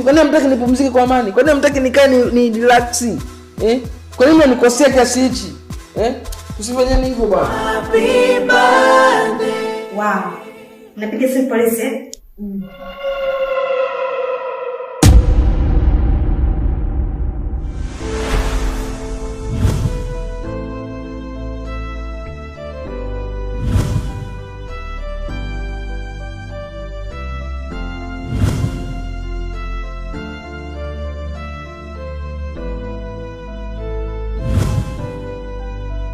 Kwa nini hamtaki nipumzike kwa amani? Kwa nini hamtaki nikae ni relax? Eh? Kwa nini mnanikosea kiasi hichi? Eh? Usifanyeni hivyo bwana. Wow. Mnapiga simu polisi eh?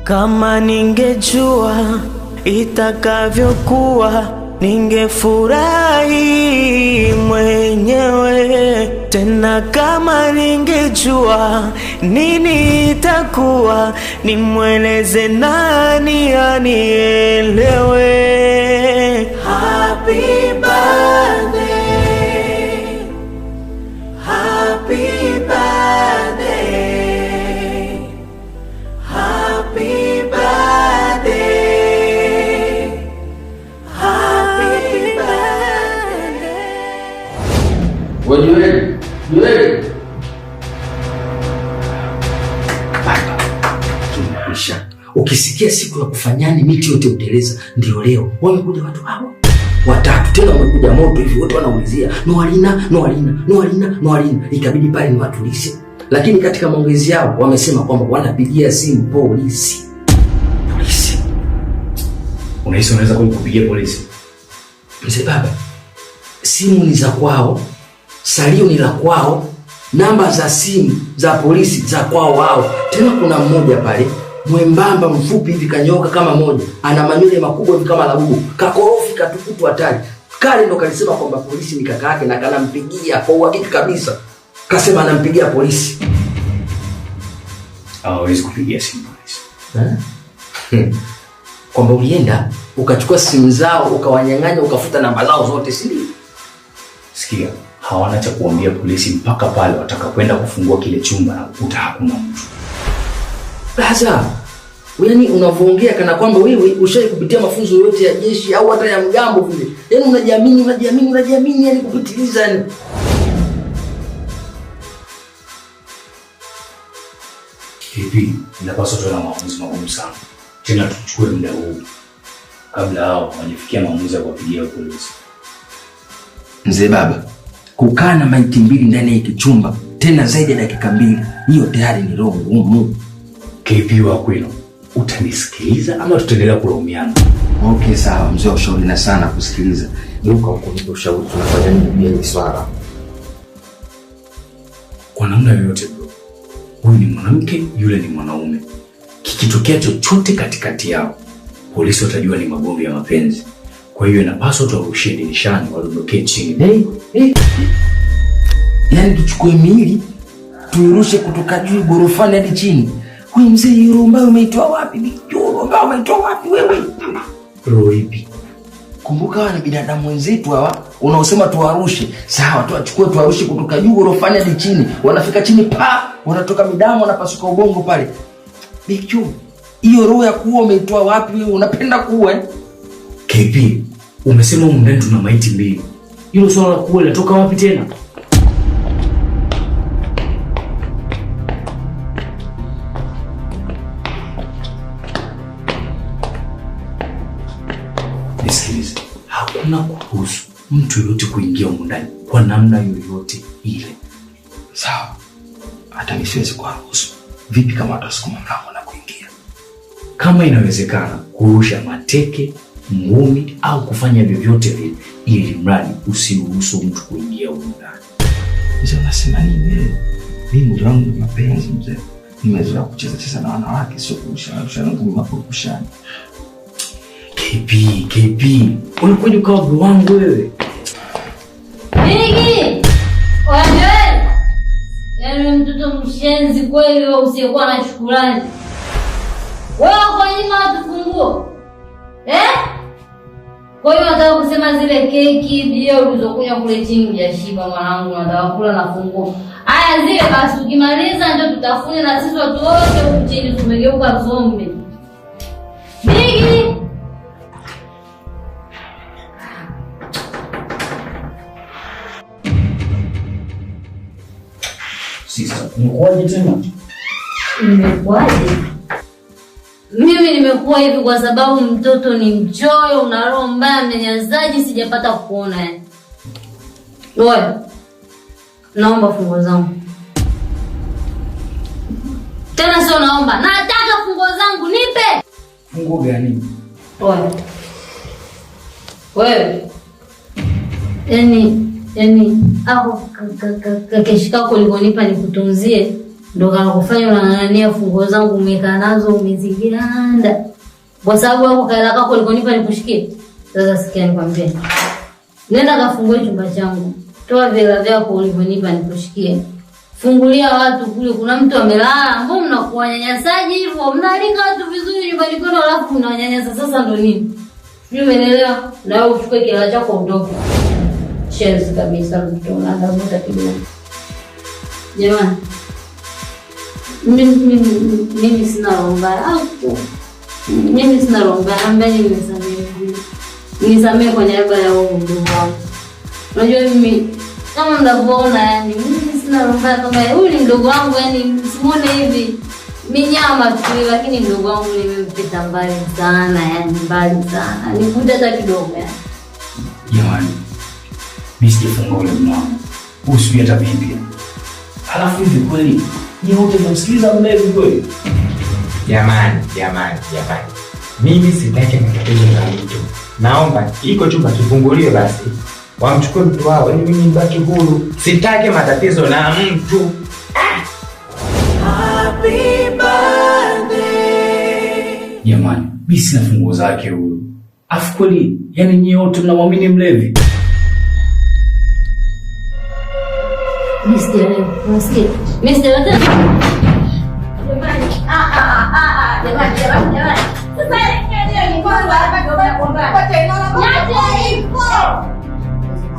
Kama ningejua itakavyokuwa, ningefurahi mwenyewe. Tena kama ningejua nini itakuwa, nimweleze nani anielewe. Happy birthday, happy birthday, happy birthday, happy birthday. Wewe Joel, Joel. Baba, tumekwisha. Ukisikia siku ya kufanyani miti yote uteleza, ndio leo. Wamekuja watu hawa watatu tena, wamekuja moto hivi, wote wanaulizia Noalina, Noalina, Noalina, Noalina. Ikabidi pale niwatulize, lakini katika maongezi yao wamesema kwamba wanapigia simu polisi. Polisi Unahisi unaweza kweli kupigia polisi? Mzee baba, simu ni za kwao, salio ni la kwao, namba za simu za polisi za kwao wao. Tena kuna mmoja pale mwembamba mfupi hivi kanyoka kama moja, ana manywele makubwa hivi kama labubu, kakorofi katukutu hatari. Kale ndo kalisema kwamba polisi ni kaka yake na kanampigia kwa uhakika kabisa, kasema anampigia polisi. Hawawezi kupigia simu polisi. Eh? Kwamba ulienda ukachukua simu zao ukawanyang'anya ukafuta namba zao zote, si ndio? Sikia, hawana cha kuambia polisi mpaka pale watakapoenda kufungua kile chumba na kukuta hakuna mtu. Sasa yaani unavyoongea kana kwamba wewe ushai kupitia mafunzo yoyote ya jeshi au hata ya mgambo vile. Yaani unajiamini, unajiamini, unajiamini yani kupitiliza yani. KP, inapaswa tuwe na maamuzi magumu sana. Tena tuchukue muda huu kabla hao hawajafikia maamuzi ya kuwapigia polisi. Mzee baba, kukaa na maiti mbili ndani ya hiki chumba tena zaidi ya dakika 2, hiyo tayari ni roho ngumu. KP wa kwenu, utanisikiliza ama tutaendelea kulaumiana? Okay, sawa mzee wa ushauri na sana kusikiliza. Geuka huko nipe ushauri, tunafanya nini juu ya hili swala? Kwa namna yoyote bro, huyu ni mwanamke, yule ni mwanaume. Kikitokea chochote katikati yao, polisi watajua ni magomvi ya mapenzi. Kwa hiyo inapaswa tuwarushie dirishani wadondokee chini. Hey, hey. Yaani tuchukue miili tuirushe kutoka juu gorofani hadi chini. Huyu mzee, hiyo roho mbaya umeitoa wapi? Hiyo roho mbaya umeitoa wapi wewe? Roho ipi? Kumbuka hawa ni binadamu wenzetu hawa, unaosema tuwarushe. Sawa, tuwachukue tuwarushe kutoka juu gorofani hadi chini. Wanafika chini pa, wanatoka midamu, wanapasuka ubongo pale. Bichu, hiyo roho ya kuua umeitoa wapi wewe? Unapenda kuua eh? KP, umesema humu ndani tuna maiti mbili. Hilo swala la kuua linatoka wapi tena? Nisikilize, hakuna kuruhusu mtu yoyote kuingia humu ndani kwa namna yoyote ile. Sawa, hata mimi siwezi kuwaruhusu. Vipi kama watasukuma mlango na kuingia? Kama inawezekana kurusha mateke, ngumi au kufanya vyovyote vile, ili mradi usiruhusu mtu kuingia humu ndani. Mzee, unasema nini wewe? Mimi mwili wangu ni mapenzi mzee. Nimezoea kucheza cheza na wanawake, sio kurusha rusha ngumi mapurukushani. KP, KP, unakuja ukawa bro wangu wewe. Bigi! Oya! Yaani mtoto mshenzi kweli wewe usiyekuwa na shukrani. Wewe uko nyuma watu funguo. Eh? Kwa hiyo nataka kusema zile keki bia ulizokunywa kule chini hujashiba mwanangu, nataka kula na funguo. Haya zile basi ukimaliza ndio tutafune na sisi watu wote huku chini tumegeuka zombie. Bigi! Sister, umekuwaje tena? Nimekuwaje? Mimi nimekuwa hivi kwa sababu mtoto ni mchoyo, una roho mbaya, mnyanyasaji, sijapata kuona yani. Wewe, naomba funguo zangu. Tena sio naomba, nataka funguo zangu, nipe. Funguo gani? Wewe. Wewe. Yaani ako kakeshi kako ulikonipa nikutunzie ndo kanakufanya unang'ang'ania funguo zangu, umekaa nazo umeziganda. Kwa sababu hapo kaela kako ulikonipa nikushikie. Sasa sikia nikwambie. Nenda kafungue chumba changu. Toa vela vyako ulivyonipa nikushikie. Fungulia watu kule, kuna mtu amelala. Mbona mnakuwa wanyanyasaji hivyo? Mnaalika watu vizuri nyumbani kwenu alafu mnawanyanyasa. Sasa ndo nini? Sijui umeelewa? Na wewe uchukue kila chako uondoke. Shenzi kabisa, mtu unaanza kidogo. Jamani, mimi sina roho mbaya. Mimi sina roho mbaya, ambaye nimesamehe. Nisamehe kwa niaba ya huyu ndugu wangu. Unajua mimi kama mnavyoona yani mimi sina roho mbaya kama huyu ni mdogo wangu, yani msimuone hivi minyama tu, lakini mdogo wangu nimempita mbali sana, yani mbali sana. Nikuta hata kidogo yani. Jamani, mimi sijafunga ule mlango. Usijui hata vipi. Halafu hivi kweli ni wote mnamsikiliza mlevi kweli? Jamani. Mimi sitaki matatizo na mtu. Naomba iko chumba kifunguliwe basi. Wamchukue mtu wao ili mimi nibaki huru. Sitaki matatizo na mtu. Happy birthday. Jamani, mimi sina funguo zake huyu. Afu kweli, yani nyie wote mnamwamini mlevi? Mimi sijaelewa. Mimi sijaelewa. Jamani, jamani. Sasa ni kwanza hapa ndio kwa Niache ipo.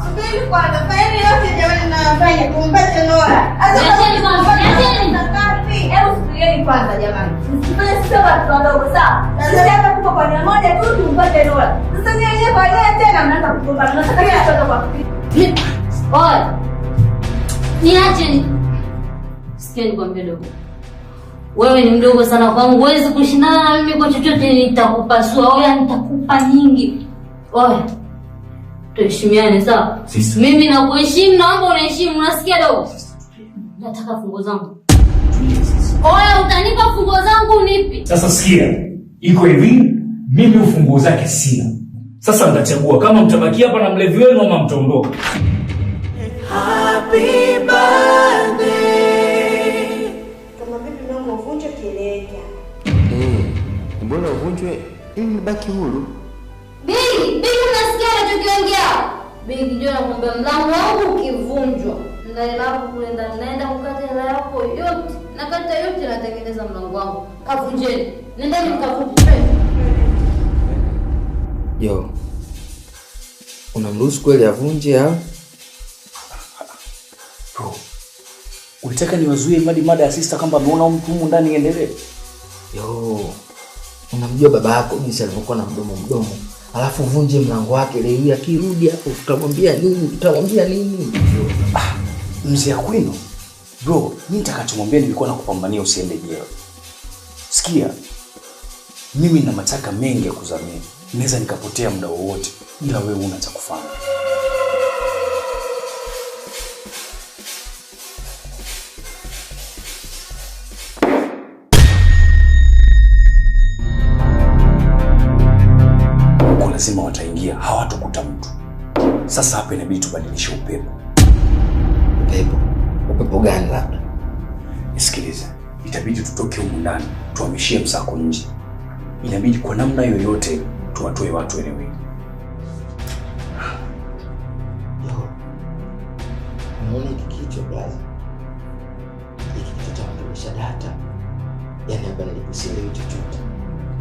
Subiri kwanza, faili yote jamani nafanya kumpata Nora. Niacheni kwanza, niacheni. Hebu subirieni kwanza jamani. Msifanye sisi watu wadogo sawa? Sisi hapa tuko kwa nia moja tu tumpate Nora. Sasa nyinyi wenyewe kwa nia tena mnaanza kugombana. Mnataka mtoto kwa Oi. Niache. Sikia nikwambie dogo. Wewe ni mdogo sana kwangu, huwezi kushindana na mimi kwa chochote, nitakupasua. Oya, nitakupa nyingi. Oya, tuheshimiane sawa? Mimi nakuheshimu, naomba uniheshimu, unasikia dogo? Nataka funguo zangu. Oya, utanipa funguo zangu nipi? Sasa sikia, iko hivi, mimi ufunguo zake sina. Sasa mtachagua kama mtabakia hapa na mlevi wenu ama mtaondoka. Happy birthday. Kama vipi mlango uvunjwe kieleweke. Mbona uvunjwe ili nibaki huru? Bigi, unasikia anachokiongea? Bigi, jua nakwambia mlango wangu ukivunjwa, na hela yako kule ndani, naenda kukata hela yako yote. Nakata yote natengeneza mlango wangu. Kavunjeni. Nendeni mkavunje. Yo. Unamruhusu kweli avunje au? Bro, ulitaka niwazuie mada ya sister kwamba ameona mtu humu ndani iendelee? Yo. Unamjua baba yako jinsi alivyokuwa na mdomo. Alafu vunje mlango wake leo hii akirudi hapo utamwambia nini? Utamwambia nini? Mzee Aquino. Bro, mimi nitakachomwambia nilikuwa nakupambania usiende jela. Sikia. Mimi nina mataka mengi ya kuzamia. Naweza nikapotea muda wowote ila wewe una cha kufanya. Huko lazima wataingia, hawatakuta mtu. Sasa hapa inabidi tubadilishe upepo. Upepo? Upepo gani labda? Nisikilize, itabidi tutoke humu ndani, tuhamishie msako nje. Inabidi kwa namna yoyote tuwatoe watu eneo hili. Yo. Unaona hiki kichwa blaza? Hiki kichwa cha kuendesha data. Yaani hapa nilikusielewi chochote.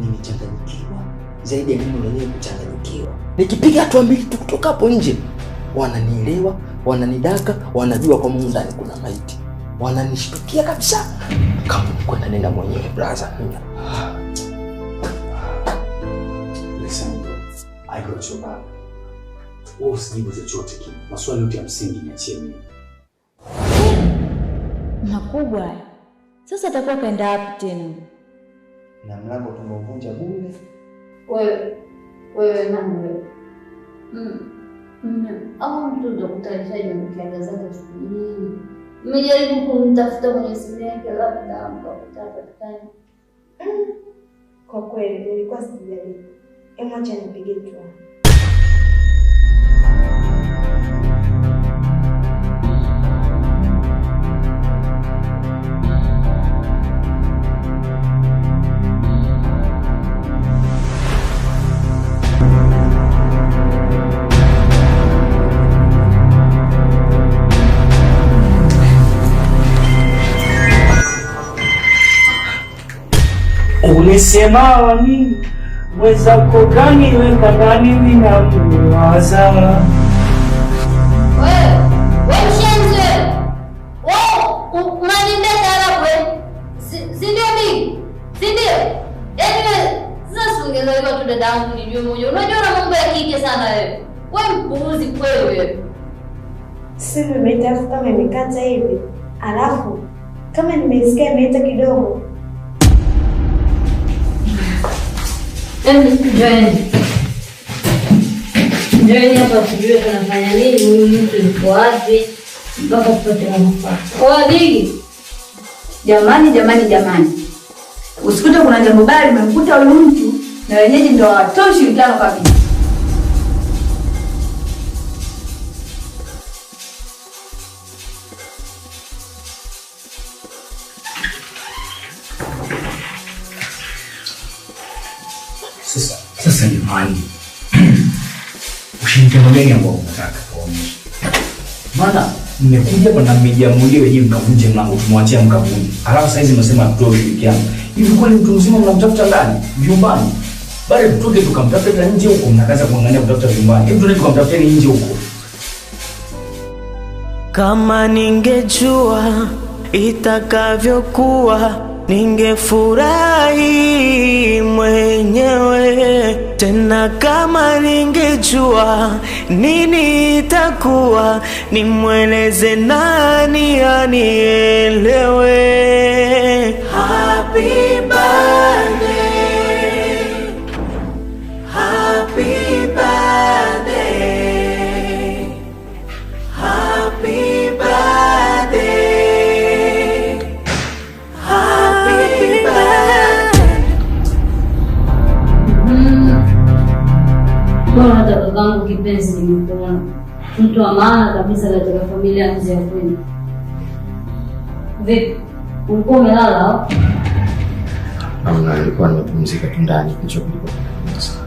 Nimechanganyikiwa zaidi ya mimi mwenyewe kuchanganyikiwa. Nikipiga hatua mbili tu kutoka hapo nje, wananielewa, wananidaka, wanajua kwa Mungu ndani kuna maiti. Wananishtukia kabisa. Kama nilikuwa nenda mwenyewe blaza. Listen bro, I got your back. Wewe usijibu chochote kile. Maswali yote ya msingi niachie mimi. Na Makubwa haya. Sasa atakuwa kaenda wapi tena? Na mlango tumeuvunja bure. Wewe nani wewe? Au mtu utakutanishaje mkiaga zake siku nyingi? Mmejaribu kumtafuta kwenye simu yake labda mkakuta hapatikani. Kwa kweli nilikuwa sijajaribu. Hebu acha nipige tu. Ulisema wa nini mwenzako gani weka ndani ninamuwaza. Wewe mshenzi wewe. Unanimbea taarabu wewe. Si ndio mimi? Si ndio? Yaani wewe sasa ungezaliwa tu dadangu nijue moja. Unajua una mambo ya kike sana wewe. Wewe mpuuzi kweli wewe. Simu imeita afu kama imekata hivi. Alafu kama nimeisikia imeita kidogo. Njoeni hapa tujue tunafanya nini, huyu mtu yuko wapi mpaka tupate manufaa. Oa Digi. Jamani, jamani, jamani. Usikute kuna jambo baya limemkuta huyu mtu na wenyeji ndio hawatoi ushirikiano kabisa. Sasa jamani, ushirikiano gani ambao unataka kuonyesha? Maana mmekuja hapa na mmejiamulia wenyewe mkavunje mlango, tumwachia mkavunje. Alafu sasa hizi mnasema tutoe ushirikiano. Hivi kweli mtu mzima mnamtafuta ndani vyumbani? Bali tutoke tukamtafuta nje huko, mnakaza kuangalia kutafuta vyumbani. Hebu tuende tukamtafuteni nje huko. Kama ningejua itakavyokuwa ningefurahi mwenyewe. Tena kama ningejua nini itakuwa, nimweleze nani anielewe. Happy birthday, happy birthday, happy birthday. Bora hata kakangu kipenzi nimekuona. Mtu wa maana kabisa katika familia ya mzee kwenu. Vipi? Ulikuwa umelala au? Hamna, nilikuwa nimepumzika tu ndani, kichwa kilikuwa kinauma sana.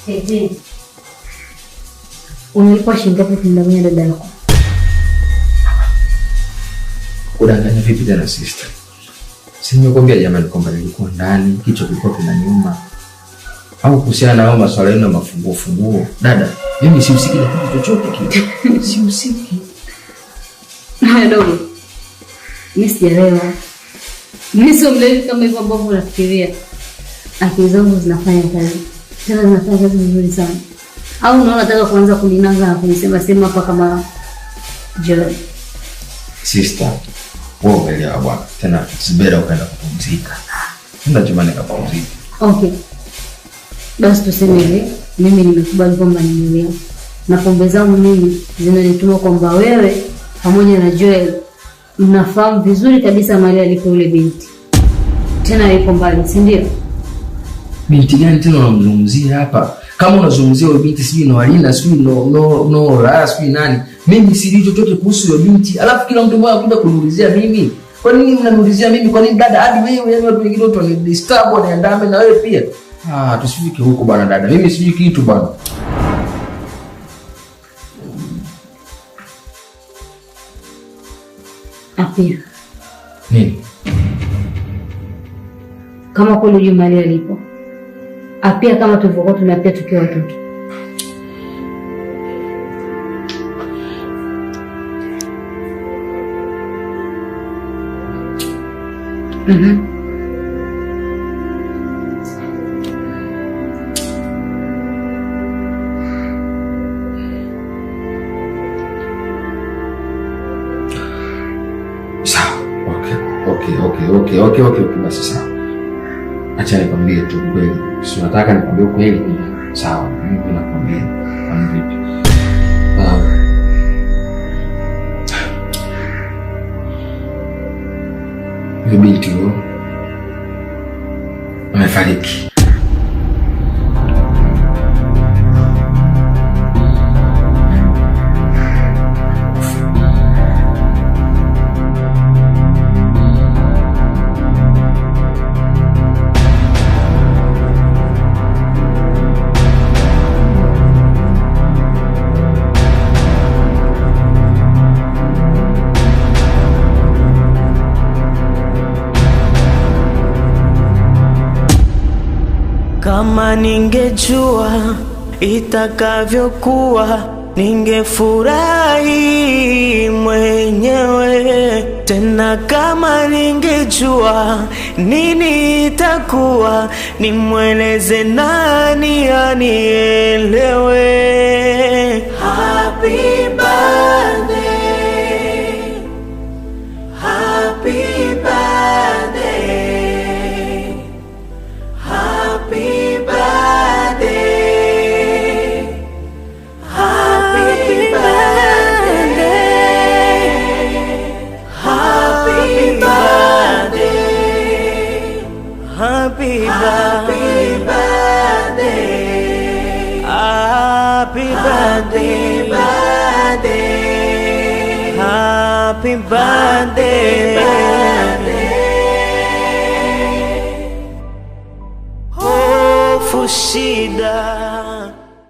Eti. Unalipwa shilingi ngapi kumdanganya dada yako? Kudanganya vipi tena sister? Si nimekuambia jamani kwamba nilikuwa ndani, kichwa kilikuwa kinaniuma. Au kuhusiana na hayo masuala yenu ya mafunguo funguo. Dada, mimi sihusiki na kitu chochote kile. Sihusiki. Haya dogo. Mimi sijaelewa. Mimi sio mlevi kama hivyo ambavyo unafikiria. Akili zangu zinafanya kazi. Tena zinafanya kazi vizuri sana. Au unaona nataka kuanza kuninanga na kunisema sema hapa kama Joy. Sister, wewe umeelewa bwana. Tena sibera ukaenda kupumzika. Nenda chumbani kapumzika. Okay. Basi tuseme hivi, mimi nimekubali kwamba nimeelewa. Na pombe zangu mimi zinanituma kwamba wewe pamoja na Joel mnafahamu vizuri kabisa mahali aliko yule binti. Tena yuko mbali, si ndio? Binti gani tena unamzungumzia hapa? Kama unazungumzia yule binti sijui Noalina, sijui no raha, sijui nani. Mimi sijui chochote kuhusu yule binti. Alafu kila mtu mmoja anakuja kuniulizia mimi. Kwa nini mnaniulizia mimi? Kwa nini dada hadi wewe, yani watu wengine wote wanidisturb, waniandame na wewe pia? Ah, tusifike huko bwana dada. Mimi sijui kitu bwana. Apia. Nini? Kama kweli hujui mahali alipo. Apia kama tulivyokuwa tunapia tukiwa watoto. Okay, basi sawa. Acha nikwambie tu kweli. Si unataka nikwambie ukweli? Sawa, mimi nakwambia. Kwani vipi? Yule binti huyo amefariki. Kama ningejua itakavyokuwa, ningefurahi mwenyewe. Tena kama ningejua nini itakuwa, nimweleze nani anielewe. Happy birthday, happy birthday, happy birthday, happy birthday, happy birthday, happy birthday, happy birthday, happy birthday. Hofu shida.